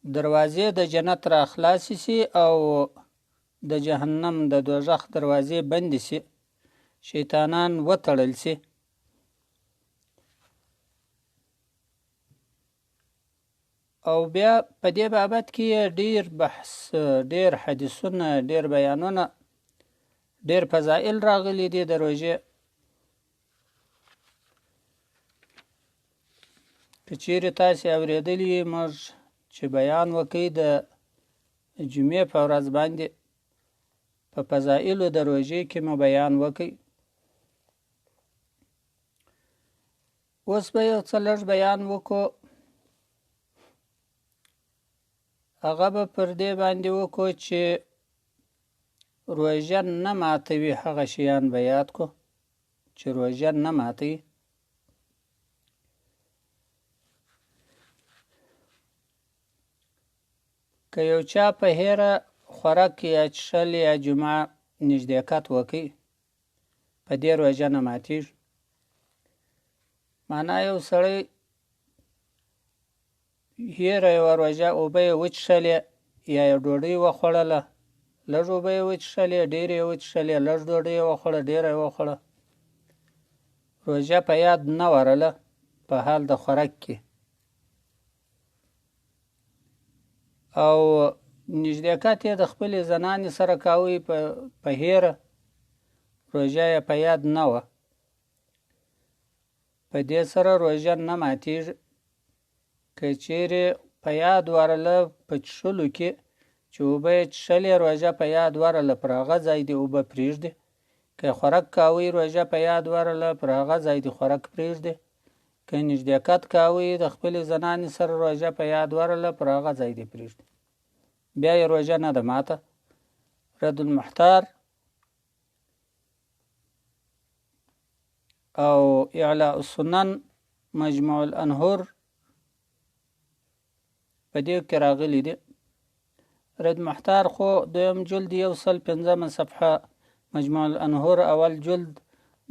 دروازې د جنت را خلاصې سي او د جهنم د دوزخ دروازې بندې سي، شیطانان وتړل سي. او بیا په دې بابت کې ډیر بحث، ډیر حدیثونه، ډیر بیانونه، ډیر فضائل راغلي دي د روژې. که چیرې تاسې اورېدلي یئ موږ چې بیان وکړئ د جمعې په ورځ باندې په فضائلو د روژې کې مو بیان وکړئ. اوس به یو څه لږ بیان وکړو، هغه به پر دې باندې وکړو چې روژه نه ماتوي، هغه شیان به یاد کړو چې روژه نه ماتوي. که یو چا په هېره خوراک یا څښل یا جمعه نږدېکت وکړي، په دې روژه نه ماتېږي. معنا یو سړی هېره یوه روژه اوبه یې وڅښلې یا یې ډوډۍ وخوړله، لږ اوبه یې وڅښلې، ډېرې یې وڅښلې، لږ ډوډۍ یې وخوړه، ډېره یې وخوړه، روژه په یاد نه ورله په حال د خوراک کې، او نږدېکت یې د خپلې زنانې سره کاوه په هېره، روژه یې په یاد نه وه، په دې سره روژه نه ماتېږي. که چیرې په یاد ورله په څښلو کې چې اوبه یې څښلې، روژه په یاد ورله، پر هغه ځای دې اوبه پرېږدي. که خوراک کاوه، روژه په یاد ورله، پر هغه ځای دې خوراک پرېږدي. که نږدېکت کاوه د خپلې زنانې سره، روژه په یاد ورله، پر هغه ځای دې پرېږدي، بیا یې روژه نه ده ماته. رد المحتار او اعلاء السنن مجموع الانهر په دې کې راغلي دي. رد محتار خو دویم جلد 105 صفحه، مجموع الانهر اول جلد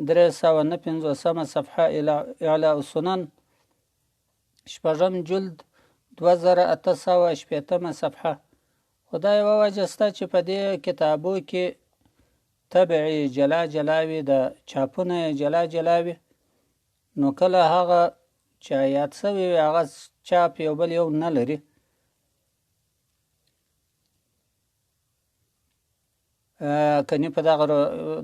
359 صفحه، اعلاء السنن شپږم جلد 2860 صفحه. خو دا یوه وجه شته چې په دې کتابو کې طبعې جلا جلا وي، د چاپونه یې جلا جلا وي، نو کله هغه چې یاد شوی وي هغه چاپ یو بل یو نه لري. کني په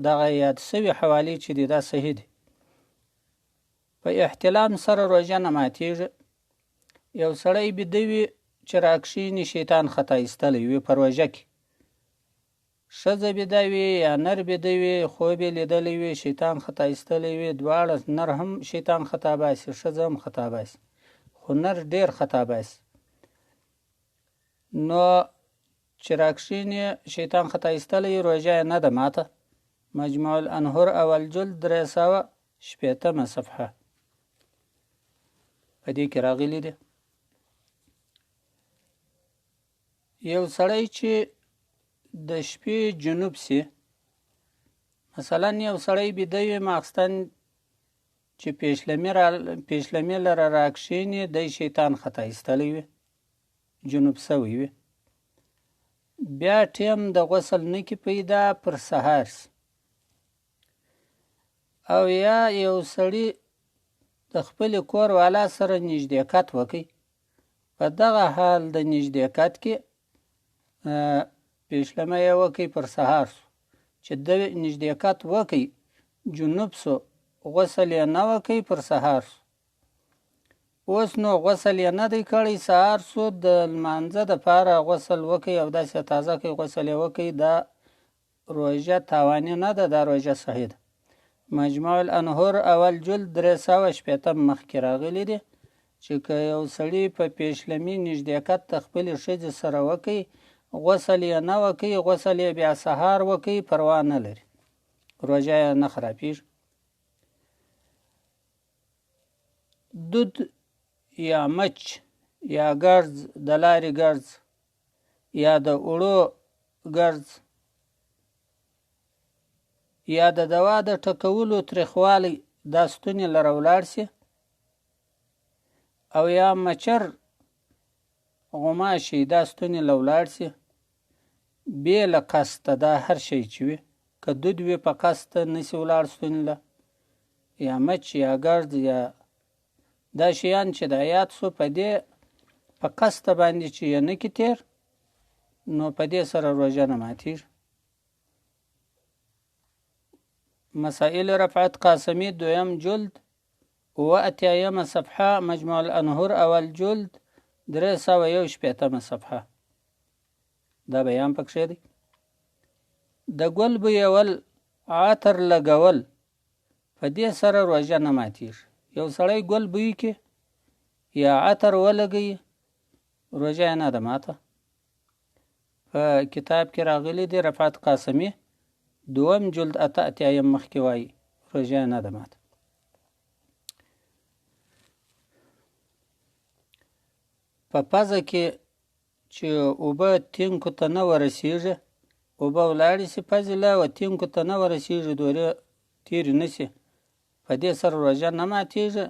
دغه یاد شوي حوالې چې دي دا صحیح دي. په احتلام سره روژه نه ماتېږي. یو سړی بیده وي چې راکښېني، شیطان خطا ایستلی وي په روژه کې. ښځه بیده وي یا نر بیده وي، خوب یې لیدلی وي، شیطان خطا ایستلی وي، دواړه نر هم شیطان خطا باسي، ښځه هم خطا باسي، خو نر ډېر خطا باسي. نو چې راکښېني شیطان خطا ایستلی، روژه یې نه ده ماته. مجموع الانهر اول جلد 360 صفحه په دې کې راغلي دي. یو سړی چې د شپې جنوب سي، مثلا یو سړی بیده وي، ماخستن چې پیشلمي لره راکښېني، دی شیطان خطا ایستلی وي، جنوب سوی وي، بیا ټیم د غسل نه کې پیدا پر سهار سي. او یا یو سړي د خپلې کور والا سره نږدېکت وکړي، په دغه حال د نږدېکت کې پیشلمه یې وکړي، پر سهار سو، چې د نږدېکت وکړي، جنوب سو، غسل یې نه وکړي، پر سهار سو. اوس نو غسل یې نه دی کړی، سهار سو، د لمانځه دپاره غسل وکړي او داسې تازه کړي، غسل یې وکړي، دا روژه تاواني نه ده، دا روژه صحیح ده. مجموع الانهر اول جلد 360 مخ کې راغلي دي چې که یو سړي په پیشلمي نږدېکت د خپلې ښځې سره وکړي، غسل یې نه وکړي، غسل یې بیا سهار وکړي، پروا نه لري، روژه یې نه خرابېږي. دود یا مچ یا ګرز، د لارې ګرز یا د اوړو ګرز یا د دوا د ټکولو تریخوالی، دا ستوني لره ولاړ سي، او یا مچر غوماشې دا ستوني له ولاړ سي بې له قصده، دا هر شی چې وي، که دود وي په قصد نسي ولاړ ستوني له، یا مچ یا ګرد یا دا شیان چې دا یاد سو په دې په قصد باندې چې یې نه کي تېر، نو په دې سره روژه نه ماتېږي. مسائل رفعت قاسمي دویم جلد 87مه صفحه، مجموع الانهر اول جلد 361مه صفحه، دا بیان پکښې دی. د ګل بویول، عطر لګول، په دې سره روژه نه ماتېږي. یو سړی ګل بوی کړي یا عطر ولګوي، روژه یې نه ده ماته. په کتاب کې راغلي دي رفعت قاسمي دوم جلد 88 مخ کې وایي روژه یې نه ده ماته. په پزه کې چې اوبه تینکو ته نه ورسیږي، اوبه ولاړې سي پزې له او تینکو ته نه ورسیږي، دورې تېرې نه سي، په دې سره روژه نه ماتېږي.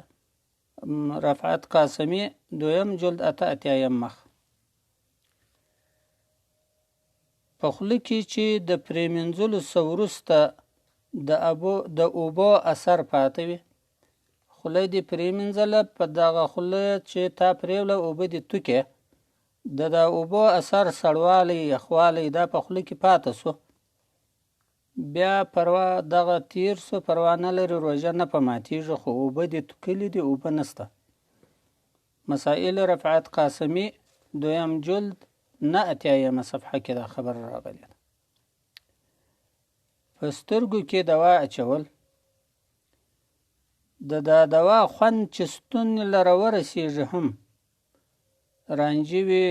رفعت قاسمي دویم جلد 88 مخ. په خوله کې چې د پرېمنځلو څخه وروسته د اوبو اثر پاته وي، خوله دې پرېمنځله، په دغه خوله چې تا پرېوله اوبه دې توکې، د دا اوبو اثر سړوالی یخوالی دا په خوله کې پاته سو، بیا پروا دغه تیر سو، پروا نه لري، روژه نه په ماتېږي، خو اوبه دې توکلي دي، اوبه نسته. مسائل رفعت قاسمي دویم جلد 89مه صفحه کې دا خبره راغلې ده. په سترګو کې دوا اچول، د دا دوا خوند چې ستوني لره ورسېږي هم رانجه وي،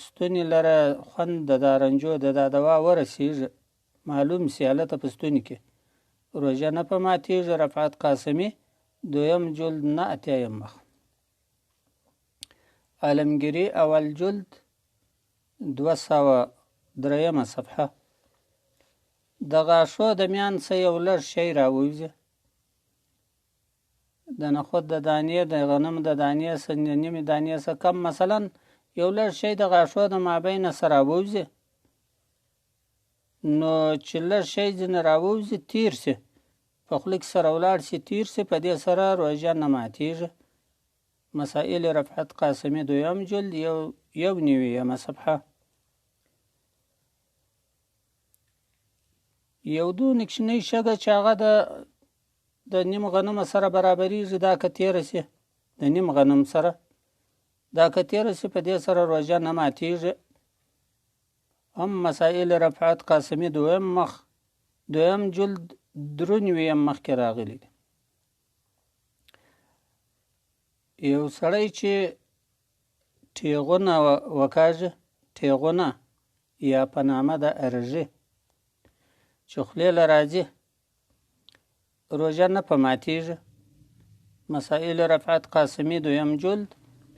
ستوني لره خوند د دا رنجو د دا دوا ورسېږي، معلوم سي هلته په ستوني کې، روژه نه په ماتېږي. رفعت قاسمي دویم جلد 89 مخ. عالمګیري اول جلد 203مه صفحه. د غاښو د میان څه یو لږ شی راووځي، د نخود د دانې د غنم د دانې څه نیمې دانې څه کم، مثلا یو لږ شی د غاښو د مابینه څه راووځي، نو چې لږ شی ځینې راووځي تیر سي، په خوله کې سره ولاړ سي تیر سي، په دې سره روژه نه ماتېږي. مسائل رفعت قاسمي دویم جلد 91مه صفحه. یو دونه کوچنۍ شګه چې هغه د نیم غنم سره برابرېږي، دا که تېره سي د نیم غنم سره، دا که تېره سي په دې سره روژه نه ماتېږي. هم مسائل رفعت قاسمي دویم مخ دویم جلد 93 مخ کې راغلي دي. یو سړی چې ټیغونه وکاږي، ټیغونه یا په نامه د ارژي چې خولې له راځي، روژه نه په ماتېږي. مسائل رفعت قاسمي دویم جلد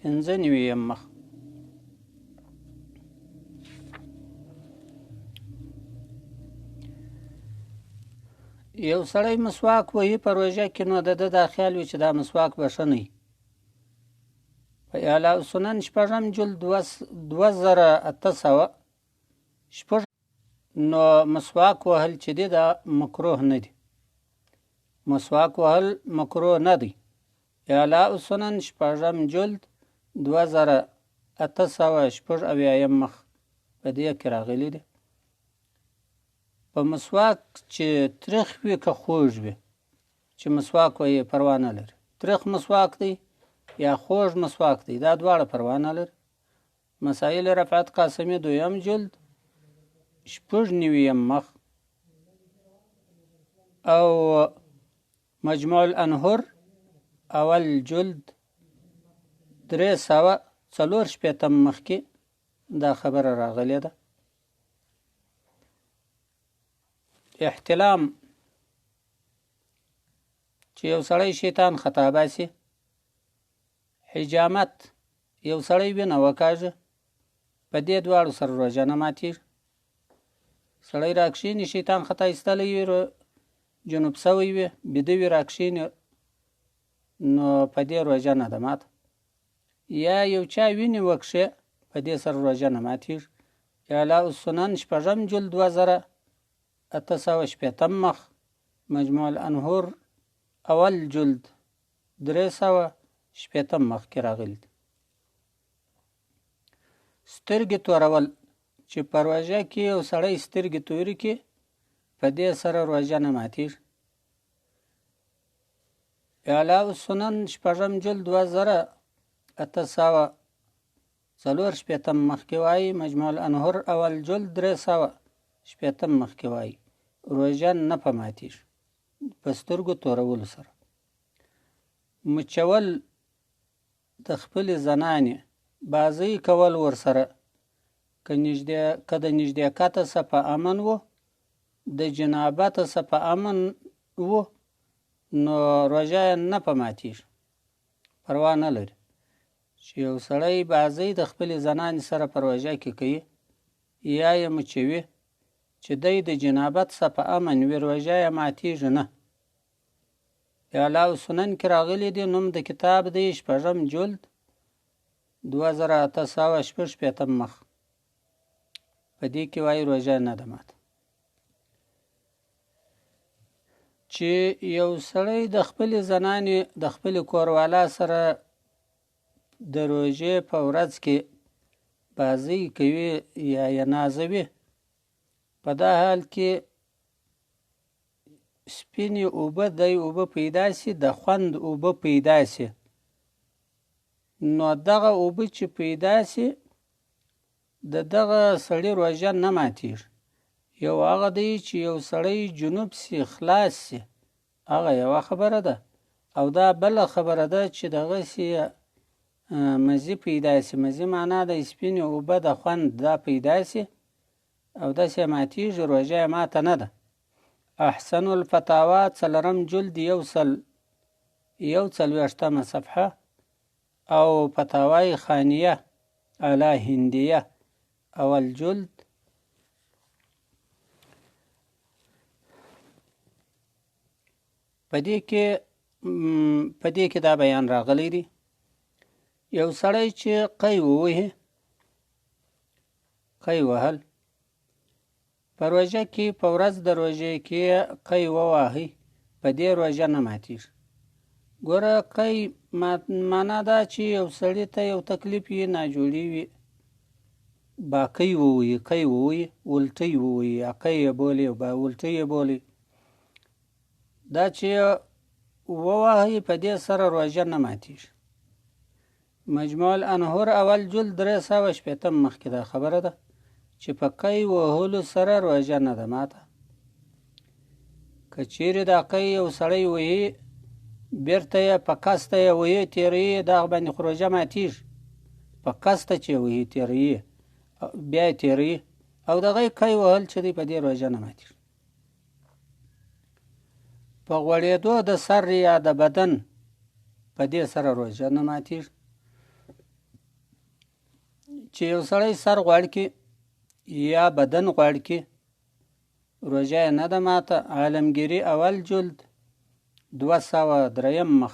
95 مخ. یو سړی مسواک وهي په روژه کې، نو د ده دا خیال وي چې دا مسواک به ښه نه وي. په اعلاء السنن شپږم جلد 2806، نو مسواک وهل چې دی دا مکروه نه دی، مسواک وهل مکروه نه دی. اعلاء السنن شپږم جلد 2876 مخ په دې کې راغلي دي. په مسواک چې تریخ وي که خوږ وي، چې مسواک وهي پروا نه لري، تریخ مسواک دی یا خوږ مسواک دی، دا دواړه پروا نه لري. مسائل رفعت قاسمي دویم جلد 96 مخ او مجموع الانهر اول جلد 364 مخ کې دا خبره راغلې ده. احتلام چې یو سړی شیطان خطا باسي، حجامت یو سړی وینه وکاږي، په دې دواړو سره روژه نه ماتېږي. سړی راکښېني شیطان خطا ایستلی وي، جنوب سوی وي، بیده وي راکښېني، نو په دې روژه نه ده ماته. یا یو چا وینې وکښې په دې سره روژه نه ماتېږي. اعلاء السنن شپږم جلد 2860 مخ، مجموع الانهور اول جلد 360 مخ کې راغلي دي. سترګې تورول، چې په روژه کې یو سړی سترګې تورې کړي، په دې سره روژه نه ماتېږي. اعلاء السنن شپږم جلد 2864 مخ کې وایي، مجموع الانهور اول جلد 360 مخ کې وایي، روژه نه په ماتېږي په سترګو تورولو سره. مچول د خپلې زنانې، بازۍ کول ورسره، که د نږدېکته څخه په امن و، د جنابته څخه په امن و، نو روژه یې نه په ماتېږي، پروا نه لري. چې یو سړی بازۍ د خپلې زنانې سره په روژه کې کوي یا یې مچوي، چې دی د جنابت څخه په امن وي، روژه یې ماتېږي نه. اعلاء السنن کې راغلي دي، نوم د کتاب دی شپږم جلد 2866 مخ، په دې کې وایي روژه نه ده ماته. چې یو سړی د خپلې زنانې د خپلې کوروالا سره د روژې په ورځ کې بازۍ کوي یا یې نازوي، په دا حال کې سپینې اوبه دی اوبه پیدا سي، د خوند اوبه پیدا سي، نو دغه اوبه چې پیدا سي د دغه سړي روژه نه ماتېږي. یو هغه دی چې یو سړی جنوب سي، خلاص سي، هغه یوه خبره ده، او دا بله خبره ده چې دغسې مزي پیدا سي، مزي معنا د سپینې اوبه د خوند دا پیدا سي او داسې ماتېږي، روژه یې ماته نه ده. احسن الفتاوا څلورم جلد 141 صفحه، او فتاوای خانیه علی هندیه اول جلد په دې کې دا بیان راغلی دی. یو سړی چې قی ووهي، قی وهل په روژه کې، په ورځ د روژې کې قی وواهي، په دې روژه نه ماتېږي. ګوره قی معنا دا چې یو سړي ته یو تکلیف وي، ناجوړي وي، با قی ووهي، قی ووهي، الټۍ ووهي، یا قی یې بولي او با الټۍ یې بولي، دا چې وواهي په دې سره روژه نه ماتېږي. مجموع الانهور اول جلد 360 مخ کې دا خبره ده چې په قی وهلو سره روژه نه ده ماته. که چیرې دا قی یو سړی وهي، بیرته یې په قصده یې وهي تېروي، دغه باندې خو روژه ماتېږي. په قصده چې وهي تېروي، بیا یې تېروي، او دغه قی وهل چې دی په دې روژه نه ماتېږي. په غوړېدو د سر یا د بدن په دې سره روژه نه ماتېږي. چې یو سړی سر غوړ کړي یا بدن غوړ کړي، روژه یې نه ده ماته. عالمګیري اول جلد 203 مخ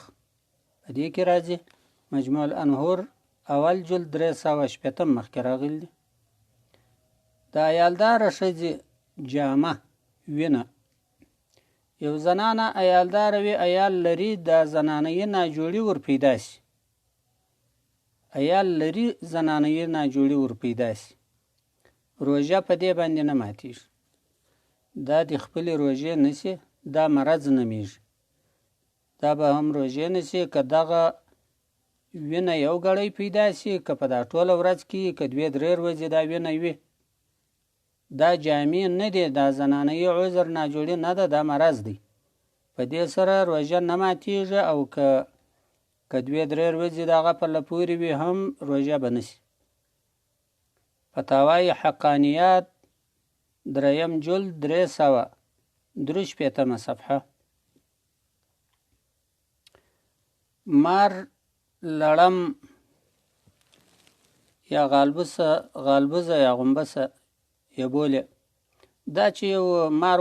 په دې کې راځي. مجموع الانهور اول جلد 360 مخ کې راغلي دي. د عیالداره ښځې جامه وینه، یو زنانه عیالداره وي، عیال لري، دا زنانه یې ناجوړي ور پیدا سي، عیال لري، زنانه یې ناجوړي ور پیدا سي، روژه په دې باندې نه ماتېږي. دا د خپلې روژې نه سي، دا مرض نومېږي، دا به هم روژې نه سي. که دغه وینه یو ګړی پیدا سي، که په دا ټوله ورځ کې، که دوې درې ورځې دا وینه وي، دا جامې نه دی، دا زنانه یې عذر ناجوړي نه ده، دا مرض دی، په دې سره روژه نه ماتېږي. او که دوې درې ورځې دغه په لپورې وي هم روژه به نه سي. فتاوای حقانیات دریم جلد 363 صفحه. مار لړم یا غالبوزه یا غومبسه یې بولي، دا چې یو مار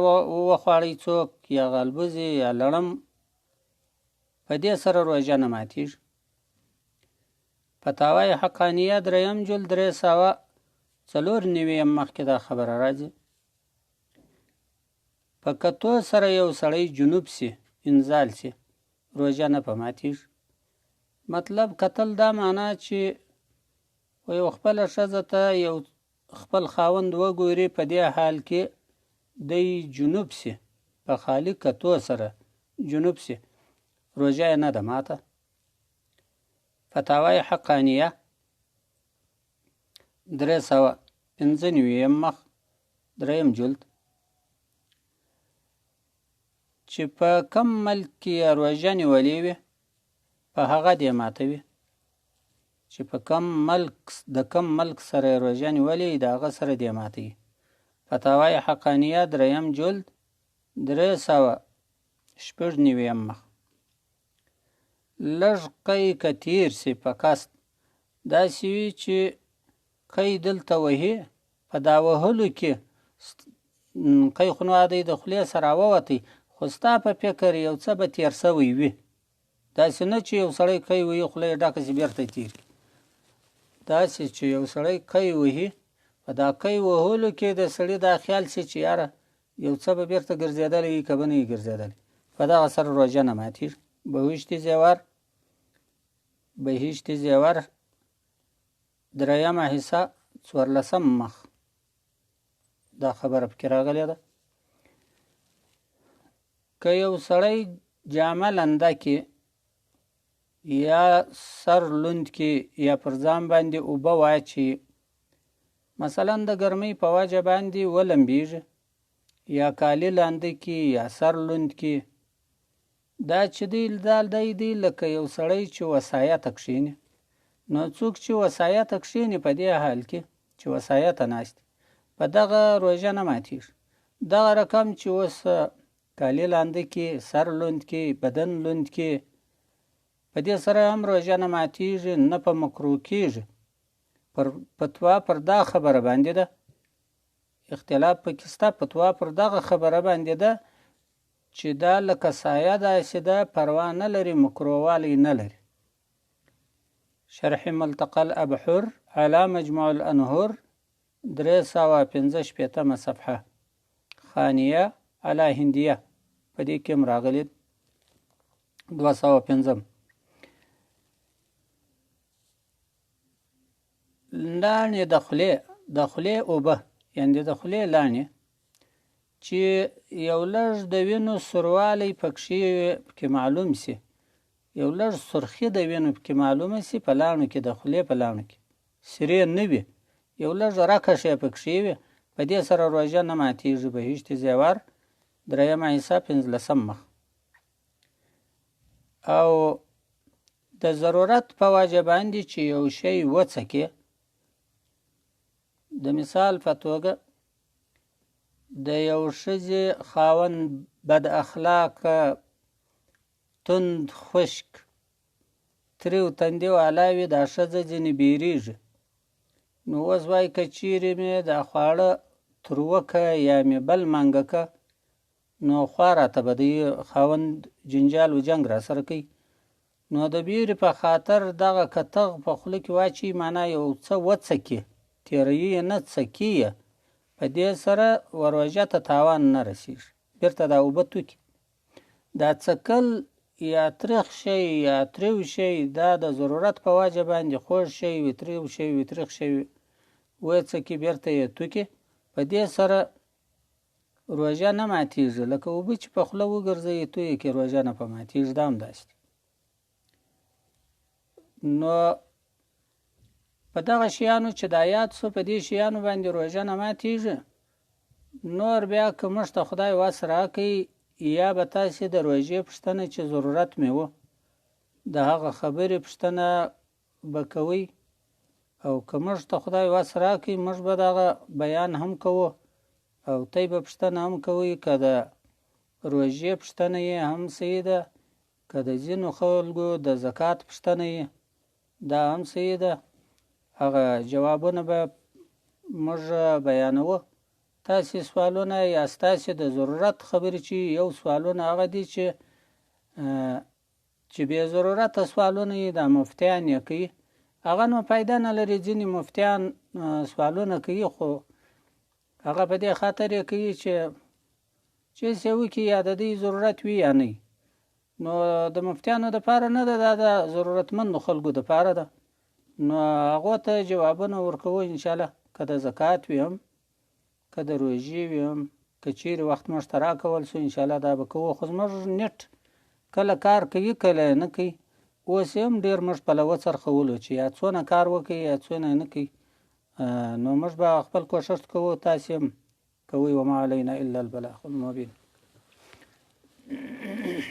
وخواړی څوک یا غالبوزې یا لړم، په دې سره روژه نه ماتېږي. فتاوی حقانیه دریم جلد 394 مخ کې دا خبره راځي. په کتو سره یو سړی جنوب سي، انزال سي، روژه نه په ماتیږي. مطلب کتل دا معنا چې یو خپله ښځه ته یو خپل خاوند وګوري، په دې حال کې دی جنوب سي، په خالي کتو سره جنوب سي، روژه یې نه ده ماته. فتاوی حقانیه 395 مخ دریم جلد. چې په کم ملک کې یې روژه نیولې وي په هغه دې ماتوي، چې په کم ملک د کم ملک سره یې روژه نیولې د هغه سره دې ماتوي. فتاوی حقانیه دریم جلد 396 مخ. لږ قی که تیر سي په قصد، داسې وي چې قی دلته وهي، په دا وهلو کې قی خو نو دی د خولې سره راووتی، خو ستا په فکر یو څه به تیر سوی وي، داسې نه چې یو سړی قی وهي خوله یې ډکه سي بیرته تیر کړي، داسې چې یو سړی قی وهي په دا قی وهلو کې د سړي دا خیال سي چې یاره یو څه به بیرته ګرځېدلی وي که به نه وي ګرځېدلی، په دغه سره روژه نه ماتېږي. بهشتي زیور، بهشتي زیور دریمه حصه 14 مخ دا خبره پکې راغلې ده. که یو سړی جامه لنده کې یا سر لوند کې یا پر ځان باندې اوبه واچي، مثلا د ګرمۍ په وجه باندې ولمبیږي، یا کالي لانده کې یا سر لوند کې، دا چې دی دا دی دی لکه یو سړی چې وسایه ته کښېني، نو څوک چې وسایه ته کښېني په دې حال کې چې وسایه ته ناست په دغه روژه نه ماتېږي. دغه رقم چې اوس کالي لانده کې، سر لوند کې، بدن لوند کې، په دې سره هم روژه نه ماتېږي، نه په مکروه کېږي. پر فتوا پر دا خبره باندې ده، اختلاف پکې سته، فتوا پر دغه خبره باندې ده چې دا لکه سایه داسې ده، پروا نه لري، مکروهوالی نه لري. شرح ملتقى الابحر علی مجموع الانهر 365 صفحه، خانیه علی هندیه، په دې کې هم راغلي 205. لاڼې د خولې، د خولې اوبه، یعنې د خولې لاڼې چې یو لږ د وینو سروالی پکښې پکې معلوم سي، یو لږ سرخي د وینو پکې معلومه سي په لاڼو کې، د خولې په لاڼو کې سرې نه وي، یو لږ رکه شی پکښې وي، په دې سره روژه نه ماتېږي. بهشتي زیور دریمه حصه 15 مخ. او د ضرورت په وجه باندې چې یو شی وڅکې، د مثال په توګه د یو ښځې خاوند بد اخلاقه، تند، خشک، تریو تندي والا وي، دا ښځه ځینې بیریږي، نو اوس وایي که چیرې مې دا خواړه تروه که یا مې بل منګه که، نو خوا راته به دی خاوند جنجال و جنګ را سره کوي، نو د بیرې په خاطر دغه کتغ په خوله کې واچوي، معنا یو څه وڅکي، تېروي یې نه، څکي یې، په دې سره وروژه ته تاوان نه رسېږي، بیرته دا اوبه توکي. دا څکل یا تریخ شی یا تریو شی، دا د ضرورت په وجه باندې خوږ شی وي، تریو شی وي، تریخ شی وي، وڅکي بیرته یې توکي، په دې سره روژه نه ماتېږي. لکه اوبه چې په خوله وګرځوي تویې کړي، روژه نه په ماتېږي، دا هم داسې دي. نو په دغه شیانو چې دا یاد سو، په دې شیانو باندې روژه نه ماتېږي. نور بیا که موږ ته خدای وس راکړي، یا به تاسې د روژې پوښتنه چې ضرورت مې و، د هغه خبرې پوښتنه به کوئ، او که موږ ته خدای وس راکړي موږ به دغه بیان هم کوو، او تی به پوښتنه هم کوئ. که د روژې پوښتنه یې هم صحیح ده، که د ځینو خلکو د زکات پوښتنه یې دا هم صحیح ده، هغه جوابونه به موږ بیانوو. تاسې سوالونه یا ستاسې د ضرورت خبرې چې یو سوالونه هغه دي چې چې بې ضرورته سوالونه یې دا مفتیان یې کوي، هغه نو فایده نه لري. ځینې مفتیان سوالونه کوي، خو هغه په دې خاطر یې کوي چې څه وکړي، یا د دوی ضرورت وي یا نه. نو د مفتیانو دپاره نه ده، دا د ضرورتمندو خلکو دپاره ده. نو هغو ته جوابونه ورکوو انشاءالله، که د زکات وي هم، که د روژې وي هم، که چیرې وخت موږ ته راکول سو انشاءالله دا به کوو. خو زموږ نیټ کله کار کوي کله یې نه کوي. اوس یې هم ډېر موږ پله وڅرخولو چې یا څونه کار وکړي یا څونه یې نه کوي. نو موږ به خپل کوښښ کوو، تاسې هم کوئ. وما علینا الا البلاغ المبین.